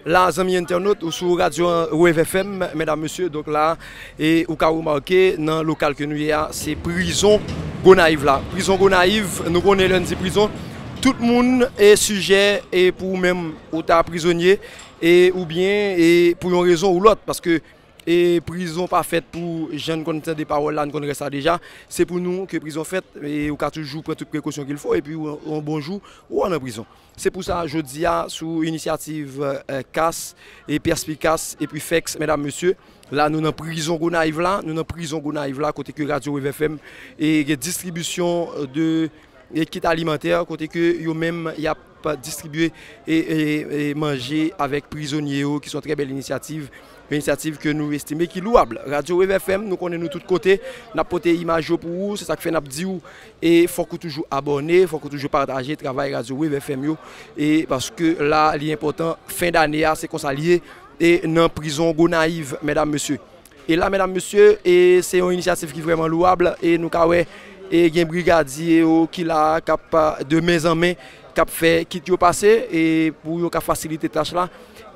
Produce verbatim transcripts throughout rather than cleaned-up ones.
La, zanmi entènot, ou sou radyo Wave F M, medam, mesye, donk la, e ou ka remake nan lokal ke nou ye a, se prizon Gonayiv la. Prizon Gonayiv, nou konnen lè n di prizon, tout moun e sijè e pou ou menm, ou ta prizonye, e oubyen e pou yon rezon ou lòt, paske e prizon pa fèt pou jan n konn tande pawòl la, n konn rès la deja. Se pou nou ke prizon fèt, e ou ka toujou pran tout prekosyon qu'il faut, epi yon bon jou, ou nan prizon. Se pou sa, jodi a, sou inisyativ eh, kas, e Perspikas, epi Fex, medam, mesye, la nou nan prizon Gonayiv la, nou nan prizon Gonayiv la, kote ke Radyo Wave F M e gen distribisyon de e kit alimantè, kote ke yo menm y ap distribye e, e, e manje avèk prizonye yo, ki se yon trè bèl inisyativ, yon inisyativ ke nou estime ki louab. Radyo Wave F M, nou konnen nou tout kote, n ap pote imaj yo pou ou, se sa k fè n ap di w, e fòk ou toujou abòne, fòk ou toujou pataje travay Radyo Wave F M yo, e paske la, li enpòtan, fen dane a, se konsa l ye, e nan prizon Gonayiv, medam, mesye. E la, medam, mesye, e se yon inisyativ ki vrèman louab, e nou ka wè, e gen brigadye yo ki la, k ap, a, de men an men, k ap fè kit yo pase, e pou yo ka fasilite tach la.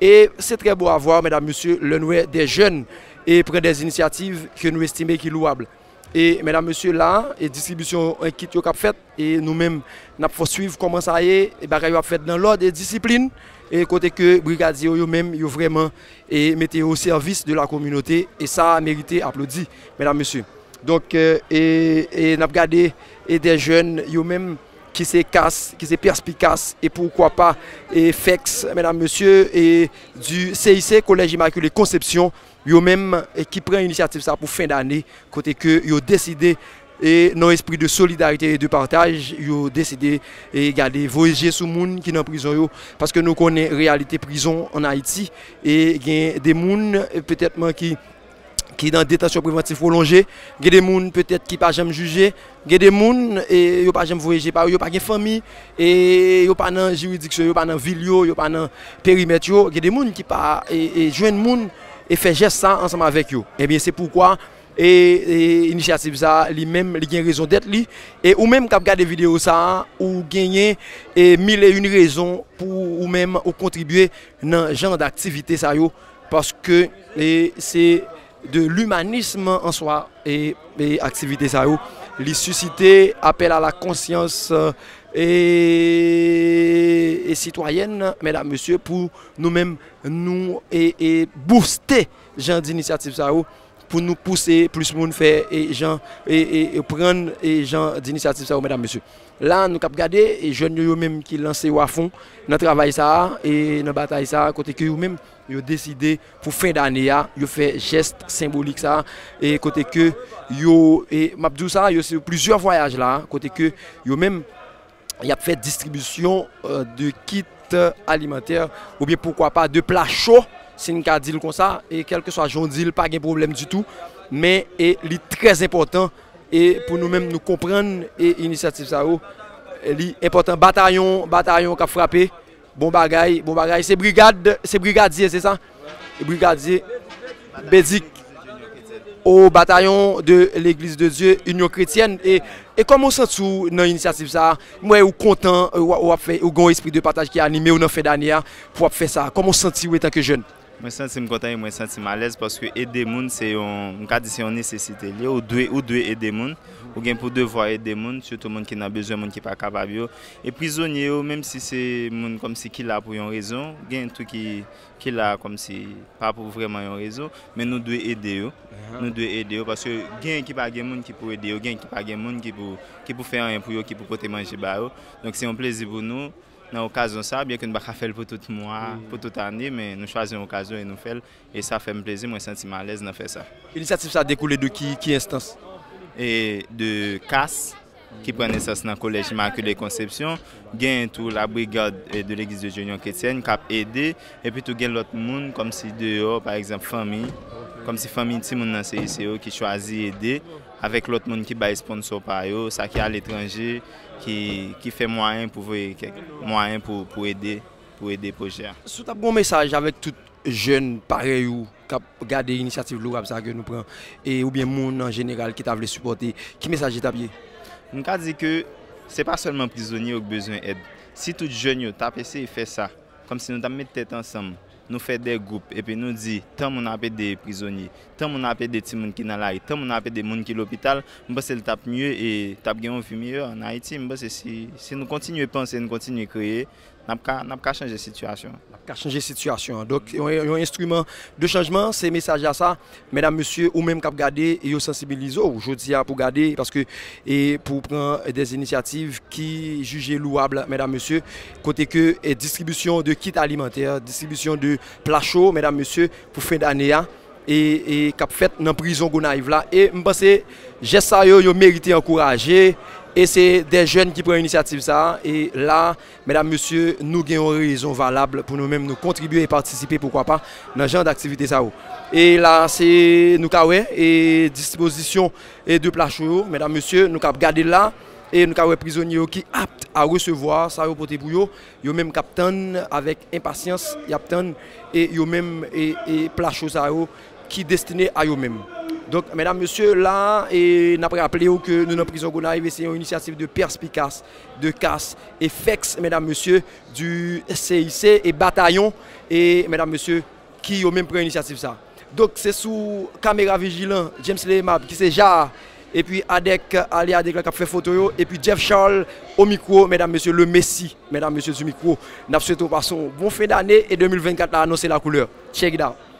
E se trè bon a vwa, medam, mesye, lè n wè de jèn e pran de inisyativ ke nou estime ki louab. E medam, mesye, la, e distribisyon, e kit yo k ap fèt, e nou menm, n ap fè w swiv kòman sa ye, e bagay yo ap fèt nan lòd e disiplin, e kote ke brigadye yo, yo menm, yo vrèman e mete yo o sèvis de la kominote, e sa merite aplodi, medam, mesye. Donk, e, e, e n ap gade, e de jèn, yo menm, ki se kas, ki se Perspikas, e poukwa pa, e Fex, medam, mesye, e du C I C, Collège Immaculée Conception, yo menm, e ki pran inisyativ sa pou fen dane, kote ke yo deside, e nan espri de solidarite e de pataj, yo deside, e gade, voye je sou moun ki nan prizon yo, paske nou konnen reyalite prizon an Ayiti, e gen de moun, e petètman ki, ki nan detansyon prevantif pwolonje, gen de moun petèt ki pa janm jije, gen de moun, e yo pa janm voye je pa yo, yo pa gen fanmi, e yo pa nan jiridiksyon, yo pa nan vil yo, yo pa nan perimèt yo, gen de moun ki pa, e, e jwenn moun, e fè jès sa ansanm avèk yo. Ebyen, se poukwa, e, e inisyativ sa, li menm, li gen rezon dèt li, e ou menm k ap gade videyo sa, ou genyen, e mil e yon rezon pou ou menm, ou kontribye nan jan daktivite sa yo, paske, e, se de limanism an swa, e, e aktivite sa yo, li sisite apèl a la konsyans, e, e sitwayèn, medam, mesye, pou nou menm, nou, e, e bouste jan dinisyativ sa yo, pou nou pouse plis moun fè, e, jan, e, e, e pran, e, jan dinisyativ sa yo, medam, mesye. La, nou k ap gade, e jèn yo, yo menm ki lanse yo afon nan travay sa a, e nan batay sa a, kote ke yo menm, yo deside pou fen dane a, yo fè jès senbolik sa a, e kote ke yo, e m ap di w sa, yo se plizyè vwayaj la, kote ke yo menm, y ap fè distribisyon, e, de kit alimantè, oubyen poukwa pa de pla cho, si n ka di l konsa, e kèlkeswa jan w di l, pa gen pwoblèm ditou, men, e li trè enpòtan, e pou nou menm nou konprann, e inisyativ sa yo, e li enpòtan. Batayon, batayon k ap frape, bon bagay, bon bagay, se brigad, se brigadye, se sa? Brigadye Bedik, o batayon de Legliz de Dye, Inyon Kretyèn, e, e kòman w santi w nan inisyativ sa a? M wè ou kontan, e, w, w ap fè, ou gen yon espri de pataj ki anime w nan fen dane a, pou w ap fè sa. Kòman w santi w etanke jèn? Mwen santi m kontan e mwen santi m alèz paske ede moun se yon, m ka di se yon nesesite l ye. Ou dwe, ou dwe ede moun. Ou gen pou devwa ede moun, sitou moun ki nan bezwen, moun ki pa kapab yo. E prizonye yo, menm si se moun kòmsi ki la pou yon rezon, gen tou ki, ki la kòmsi pa pou vrèman yon rezon, men nou dwe ede yo. Nou dwe ede yo paske gen ki pa gen moun ki pou ede yo, gen ki pa gen moun ki pou, ki pou fè anyen pou yo, ki pou pote manje ba yo. Donk se yon plezi pou nou. Nan okazyon sa, byenke n pa ka fè l pou tout mwa, pou tout ane, men nou chwazi yon okazyon e nou fè l, e sa fè m plezi, mwen santi m alèz nan fè sa. Inisyativ sa dekoule de ki, ki enstans? E de kas ki pran nesans nan Kolèj Imakile Konsepsyon, gen tou la brigad, e, de Legliz de Dye Inyon Kretyèn k ap ede, epi tou gen lòt moun kòmsi deyò, pa egzanp fanmi, kòmsi fanmi timoun nan se, se yo ki chwazi ede, avèk lòt moun ki bay sponsò pa yo, sa ki aletranje, ki, ki fè mwayen pou voye kèk mwayen pou, pou ede, pou ede pwojè a. Si w t ap gen yon mesaj avèk tout jèn parèy ou k ap gade inisyativ lorab sa ke nou pran, e oubyen moun an jeneral ki ta vle sipòte, ki mesaj li t ap ye? M ka di ke se pa sèlman prizonye yo k bezwen èd. Si tout jèn yo t ap eseye fè sa, kòmsi nou t ap met tèt ansanm, nou fè de gwoup, epi nou di, tan moun ap ede prizonye, tan moun ap ede timoun ki nan lari, tan moun ap ede moun ki lopital, m panse l t ap mye e t ap gen yon vi meyè ann Ayiti. M panse si, si nou kontinye panse, nou kontinye kreye, n ap ka, n ap ka chanje sitiyasyon an. N ap ka chanje sitiyasyon an. Donk, yon, yon enstriman de chanjman, se mesaj la sa. Medam, mesye, ou menm k ap gade, yo sansibilize w jodi a pou gade, paske, e pou pran de inisyativ ki jije louwab, medam, mesye, kote ke, e distribisyon de kit alimantè, distribisyon de pla cho, medam, mesye, pou fen dane a, e, e k ap fèt nan prizon Gonayiv la. E m panse jès sa yo, yo merite ankouraje. E se de jèn ki pran inisyativ sa a. E la, medam, mesye, nou gen yon rezon valab pou nou menm nou kontribye e patisipe, poukwa pa, nan jan d aktivite sa yo. E la, se nou ka wè, e dispozisyon e de pla cho yo, medam, mesye, nou ka ap gade la, e nou ka wè prizonye yo ki apt a resevwa sa yo pote pou yo, yo menm k ap tann avèk enpasyans, y ap tann, e yo menm, e, e pla cho sa yo ki destine a yo menm. Donk, medam, mesye, la, e n ap raple w ke nou nan prizon Gonayiv, e se yon inisyativ de Perspikas, de kas e fex, medam, mesye, du C I C e batayon, e medam, mesye, ki yo menm pran inisyativ sa. Donk, se sou kamera vijilan James Lemab ki se Ja, epi Adèk, ale Adèk la k ap fè foto yo, epi Jeff Charles o mikwo, medam, mesye, le Messi, medam, mesye, du mikwo. N ap swete w pase yon bon fen dane e de mil vennkat la anonse la koulè. Check it out.